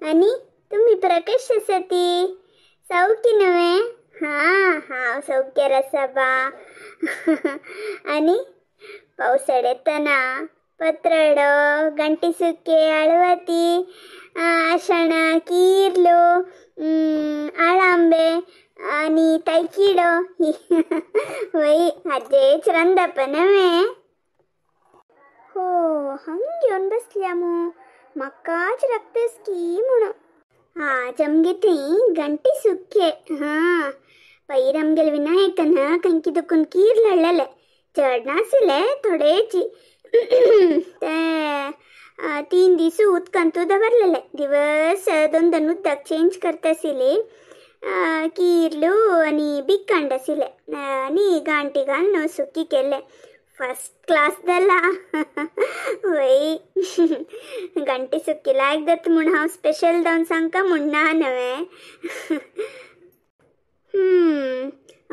आनी तुमी प्रकश आसा ती सौकी नव्हे? हां हांव सौक्यार आसा बा. आनी पावसाळ येतना पत्रडो गंटी सुके आळवाती आशण किर्लो आळांबे आनी तैकिडो वय हाजेच रांदप नव्हे? हो हंग घेवन बसल्या मू म्हाकाच रक्तस की म्हणून. आज आमगे थंय गंटी सुके. हां पयर आमगेले विनायकन कंकी दुखून कीर हाडलेले चड नाशिल्ले थोडेची. ते 3 दीस उदकांतू दवरलेले दिवस 2 2 उदक चेंज करता आशिल्ली. किर्लू आनी बिकांड आशिल्ले आनी गांठी घालून सुकी केले. फर्स्ट क्लास जाला. वय गंटी सुकी लायक जाता म्हूण हांव स्पेशल जावन सांगका म्हूण ना नव्हे.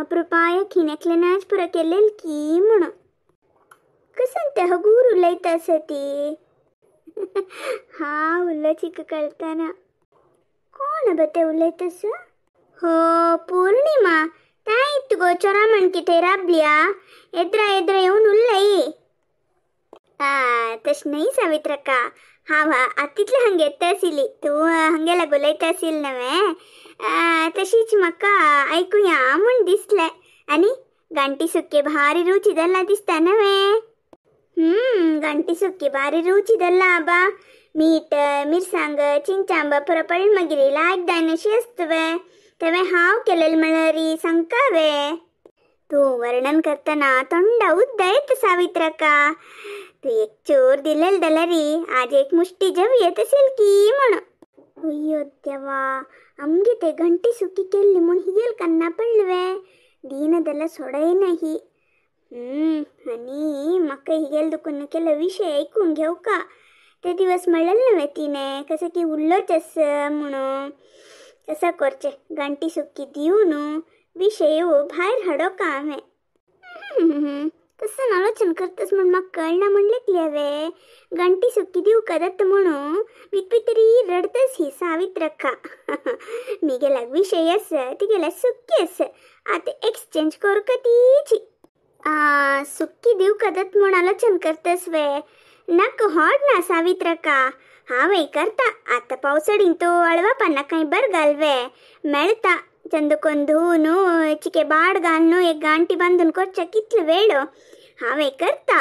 अप्रुपाय खिणेकल्यानाच पुरो केलेल की म्हणून कसं ते हगूर उलयता आसा ती. हा उलोवची कळतना कोण बा ते उलयता आसा? हो पूर्णिमा तायत गो चोरा म्हणकी थंय राबल्या एद्रा एद्रा येवन उलय. आ तशें न्हय सावित्रका, हांव आतां हांगा येता आशिल्ली तूं हांगेला उलयता आशिल्ली नव्हे तशीच म्हाका आयकुया म्हूण दिसलें. आनी गांटी सुके भारी रुची जालां दिसता नव्हे? गांटी सुकी भारी रुची जालां आबा. मीठ मिरसांग चिंचांब पुरो पडले मागीर लायक जायनाशी आसता वे. तेवें हांव केलेलें म्हळ्यार सांगका वे. तूं वर्णन करतना तोंडा उद्दा येता सावित्रका. तूं एक चोर दिलेल जाल्यार आज एक मुष्टी जेव येत असेल की म्हणून. अय्यो देवा आमगे ते घंटी सुकी केल्ली म्हूण हिगेल कन्ना पडले वे. दीन जाल्यार सोडयना ही. आनी म्हाका हिगेल दुखून केलो विशय आयकून घेवका. ते दिवस म्हणलेले न्हय तिणें कसं की उल्लोच आस म्हणून. तसं करचें गांटी सुकी दिवन विशय भायर हाडोका हांवें. तसं आलोचन करतस म्हूण म्हाका कळना म्हणलें वे. गांटी सुकी दिवका जाता म्हणून तरी रडतस ही सावित्रका. मिगेल्याक विशय आसा तिगेल्या सुकी आसा आतां एक्सचेंज करूका तीची. सुकी दिवका जाता म्हूण आलोचन करतस वे. नाका हॉड ना सावित्रका, हांव करता आतां पावसाळीन तो अळवा पान्ना कांय बर घालवे मेळटा. चंदकोन धुवन चिके बाड घालून एक गांठी बांदून करच्या कितलो वेळ. हांव करता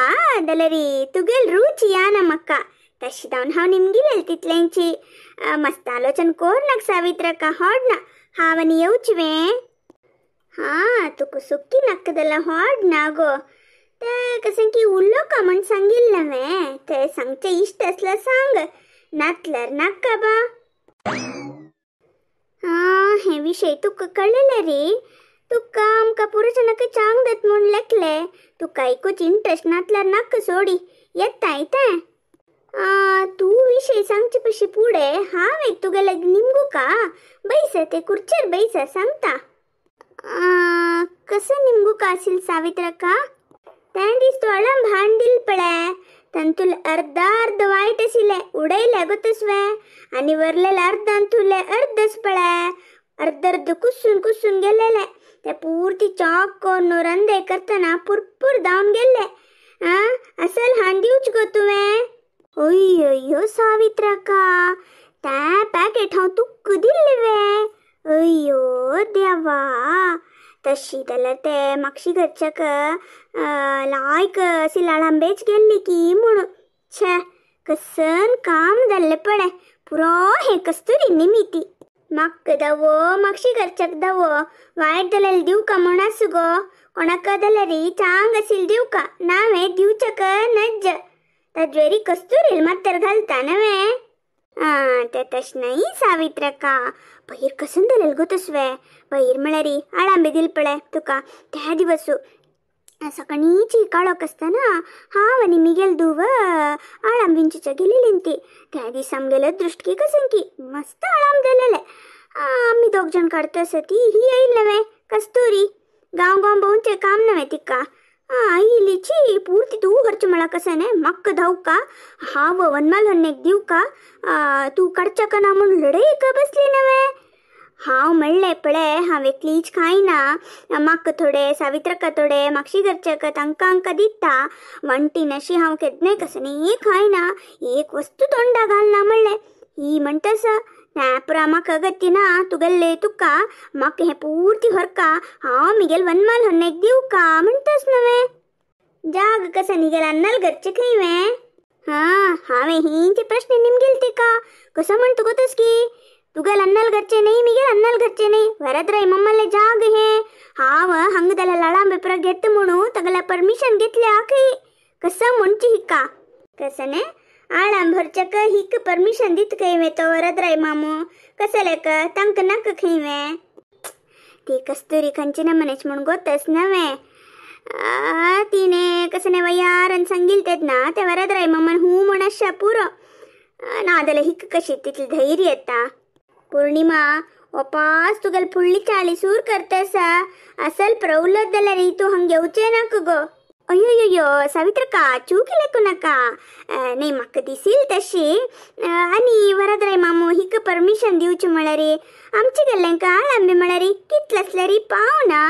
जाल्यार तुगेल रुची या म्हाका. तशी जावन हांव निमगिलेल तितल्यांची. मस्त आलोचन कोर नाका सावित्रका, हॉड ना हांव आनी येवची वे. हां तुका सुकी नाका जाल्यार हॉड ना गो. ते कशें की उलोवका म्हूण सांगिल्लें हांवें. ते सांगचे इश्ट आसल्यार सांग नातल्यार नाका बा. हां हे विशय तुका कळ्ळेले रे. तुका आमकां पुरोच्या नाका चांग जाता म्हूण लेखले. तुका आयकूच इंट्रस्ट नातल्यार नाका सोडी येता येता. तूं विशय सांगचे पशी फुडें हांव एक तुगेले निमगुका बैसा ते खुर्चेर बैसा सांगता. कसं निमगुका आशिल्लें सावित्रका? त्या दीस तूं अळंब हाडून दिल पळय तांतूल अर्द अर्द वायट आशिल्लें उडयलें गो तसवें आनी वरलेलें अर्दांतुलें अर्दच पळय अर्द अर्द कुसून कुसून गेलेलें. ते पुर्ती चॉक करून रंदे करतना पुरपूर धांवन गेल्ले. आं असल हाडून दिवच गो तुवें. अय्यो सावित्रका तें पॅकेट हांव तुका दिल्लें वे. अय्यो देवा तशी जाल्यार ते मागशी घरच्याक लायक अशी लाळांबेच गेल्ली की म्हणून. छे कसन काम जाल्लें पळय पुरो हें कस्तुरी निमिती. म्हाका दावो मागशी घरच्याक दावो वायट जाल्यार दिवका म्हूण आसूं गो. कोणाक जाल्यार चांग आशिल्लें दिवका ना हांवें दिवच्याक नज्ज. ताजेरी कस्तुरी मात्तर घालता नव्हे? आं तें तशें न्हय सावित्रका. पयर कसन जालें गो तसवें. पयर म्हळ्यार आळांबे दिल पळय तुका त्या दिवस सकाळींची काळोख आसतना हांव आनी मिगेल धुव आळाम विंचूच्या गेलेलीं ती. त्या दीस आमगेले दृश्टी कसन की मस्त आळाम जालेले. आमी दोग जाण काडता आसा ती ही येयल नव्हे कस्तुरी. गांव गांव भोंवचें काम नव्हे तिका. इलीची पूर्ती तूं खर्च म्हळा कसं न्ही म्हाका धांवका हांव वनमाल हन्नेक दिवका तूं काडच्या ना म्हूण लढाई का बसली नवे. हांव म्हणलें पळय हांव एकलीच खायना, म्हाका थोडे सावित्रका थोडे मागशी घरच्याक तांकां आमकां दिता, वण्टीन अशी हांव केन्नाय कसं न्ही खायना, एक वस्तू तोंडा घालना म्हणलें. ही म्हणटास पुरा म्हाका गती ना तुगेल्ले तुका म्हाका हें पूर्ती हरका हांव मिगेल वनमाल हन्नेक दिवका म्हणटास नवे. जाग कसं निगेल अन्नाल घरचे खंय वे. हां हांवें ही प्रश्न निमगेल तिका कसं म्हणतो गोतस की तुगेल अन्नाल घरचे नाही मिगेल अन्नाल घरचे नाही वरद्राय मम्मले जाग हे हांव हंग त्याला लाळांबे पुरा घेत म्हणू तगला परमिशन घेतले आखी कसं म्हणची हिका कसं ने आळां भरच्याक हिक परमिशन दित खंय वे तो वरद्राय मामू कसं लेक तांकां नाका खंय वे. ती कस्तुरी खंयची नमनेच म्हूण गोतस नवे तिने कसं ने वयार सांगील तेत ना ते वरद्राय मामान हू म्हण अशा पुरो नाजाल्यार हिक कशी तितली धैर्य येता. पूर्णिमा ओपास तुगेल फुडली चाली सूर करतसा असल प्रौलत जाल्यार तूं हांग येवचें नाका गो. अयो सावित्रका चूक लेकू नाका न्ही म्हाका दिसील तशी. आनी वरद्राय मामू हिका परमिशन दिवची म्हळ्यार आमचे गेल्ल्यांका आळांबे म्हळ्यार कितले आसल्यार पावना.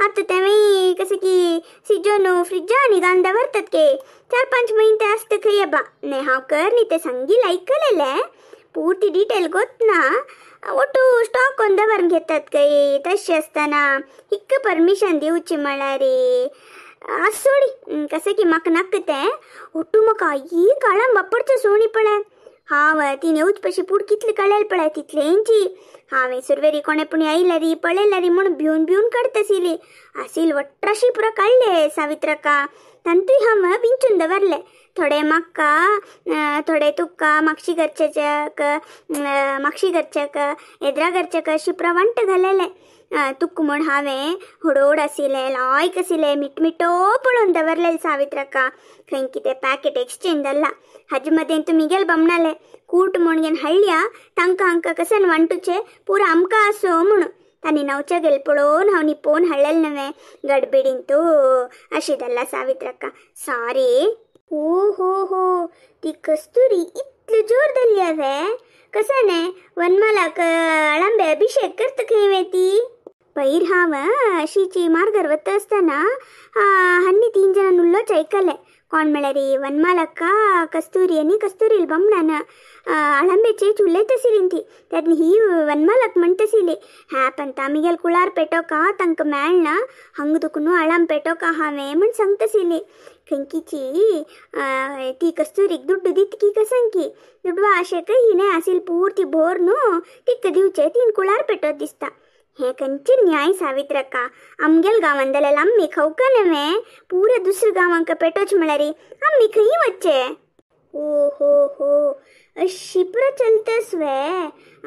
आतां तेंवें कसं की सिजोन फ्रिजान घालून दवरतात के 4-5 म्हयने ते आसता खंय बा. न्ही हांव कर न्ही तें सांगील आयकलेलें पूर्ती डिटेल गोत ना ಒಟ್ಟು स्टॉक ಒಂದು दवरून घेतात काय तशें आसतना हिका परमिशन दिवची म्हळ्यार सोडी कसं की म्हाका नाका तें ಒಟ್ಟು म्हाका ही काळान बापडचो सोणी पळय हांव ती येवच पशी पूण कितले कळेल पळय तितलेंची. हांवें सुरवेरी कोणे पूण आयल्यारी पळयल्यारी म्हूण भिवन भिवन काडताशिल्ली आसील वट्राशी पुरा काडले सावित्रका तांतूय हांव विंचून दवरले थोडे म्हाका थोडे तुका मागशी घरच्याक मागशी घरच्याक एद्रा घरच्याक अशी पुरा वांट घालेले. तुक म्हूण हांवें होडोड आशिल्लें लायक आशिल्लें मिटमिटो पळोवन दवरलेलें सावित्रका खंय कितें पॅकेट एक्सचेंज जाल्ला हाजे मदें तुमी गेल बमणाले कूट म्हूण घेवन हाडल्या तांकां हांकां कसन वांटूचे पुरा आमकां आसो म्हणून तांणी नवच्या गेल पळोवन हांव निपोवन हाडलेलें नवें गडबडीन तूं अशें जाल्ला सावित्रका सॉरी. हो हो हो ती कस्तुरी इतली जोर धरली हांवें कसं न्ही वनमालाक अळंबे अभिषेक करता खंय वे ती. पयर हांव अशीची मार्गार वता आसतना हन्नी 3 जाणां उलोवचें आयकलें कोण म्हळ्यार वनमालक्का कस्तुरी आनी कस्तुरील बमणान अळंबेचे उलयत आशिल्ली ती तेन्ना ही वनमालक म्हणटा आशिल्ली ह्या पंता आमगेल कुळार पेटोवका तांकां मेळना हांगा तुका न्हू अळंब पेटोवका हांवें म्हूण सांगता आशिल्ली. खंयकीची ती कस्तुरीक दुड्डू दित की कसंकी दुडवा आशेक हिणें आशिल्ली पूर्ती भोर न्हू तिका दिवचें तीन कुळार पेटोवत दिसता. हें खंयचें न्याय सावित्रका आमगेल गांवान जाल्यार आमी खावका नवें पुरा दुसऱ्या गांवांक पेटोवचें म्हळ्यार आमी खंय वचचें. ओ हो हो अशी पुरा चलतस वे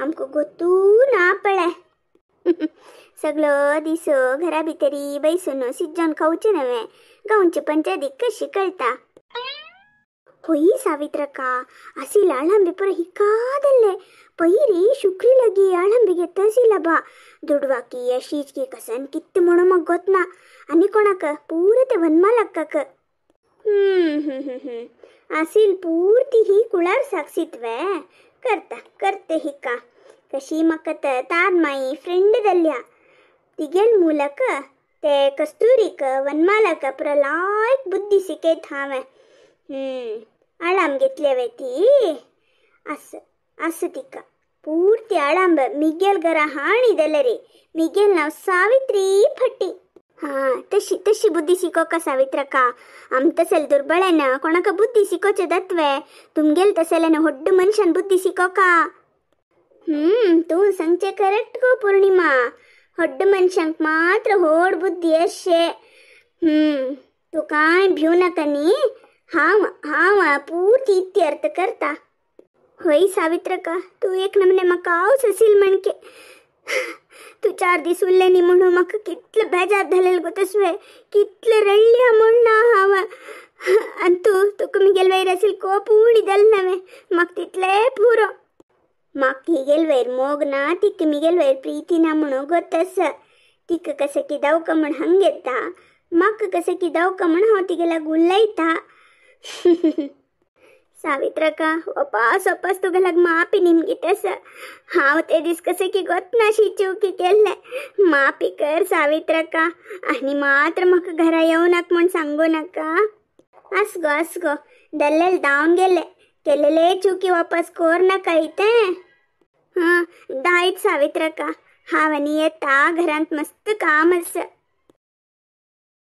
आमकां गोतू ना पळय. सगळो दीस घरा भितरी बैसून सिज्जोन खावचें नवें गांवचे पंचायतीक कशी कळटा. होय सावित्रका आशिल्ले अळंबे पुरा हिका धरले पयरी शुक्री लागी अळंबे घेता आशिल्ला बा दुडवाकी अशीच की कसन कित्त म्हणून म्हाका गोतना आनी कोणाक पुरा ते वनमालक्काक. आसील पूर्ती ही कुळार साक्षीत वे करता करते हिका कशी म्हाका तार माई फ्रेंड जाल्या तिगेल ಮೂಲಕ ते कस्तुरीक वनमालक पुरा लायक बुद्धी शिकयत हांवें. अळंब घेतले वे ती आस आस तिका पूर्ती अळंब मिगेल घरा हाणी जाल्यार मिगेल नांव सावित्री फटी. हां तशी तशी बुद्धी शिकोवका सावित्रका आम तसेल दुर्बळेन कोणाक बुद्धी शिकोवचें दत्वे तुमगेल तसेल्यान होड्ड मनशान बुद्धी शिकोवका. तूं सांगचें करेक्ट गो पूर्णिमा होड्ड मनशांक मात्र होड बुद्धी अशें. तूं कांय भिवू नाका न्ही हांव हांव पूर्ती इत्यर्थ करता. होय सावित्रका तूं एक नमने म्हाका हांव आसील म्हणके तूं 4 दीस उरले न्ही म्हणून म्हाका कितलें बेजार जालें गो तसवें कितलें रडल्या म्हूण ना हांव आनी तूं तुका मिगेल वयर आसील कोप उणी जालें नवें म्हाका तितलें पुरो. म्हाका हिगेल वयर मोग ना तिका मिगेल वयर प्रिती ना म्हणून गोत आसा तिका कसं की दावका म्हूण हांग येता म्हाका कशें किदाव म्हण हांव तिगेल्याक उलयता. सावित्रका वापस वापस तुगेल्याक माफी निमगीत आसा. हांव ते दीस कशें की गोतनाशी चुकी केल्ले, माफी कर सावित्रका. आनी मात्र म्हाका घरा येवं नाका म्हण सांगू नाका. आस गो आस गो, दल्लेल धांवन गेले, केलेले चुकी वापस कोर नाका इतें. हां दायत सावित्रका, हांव आनी येता, घरांत मस्त काम आसा.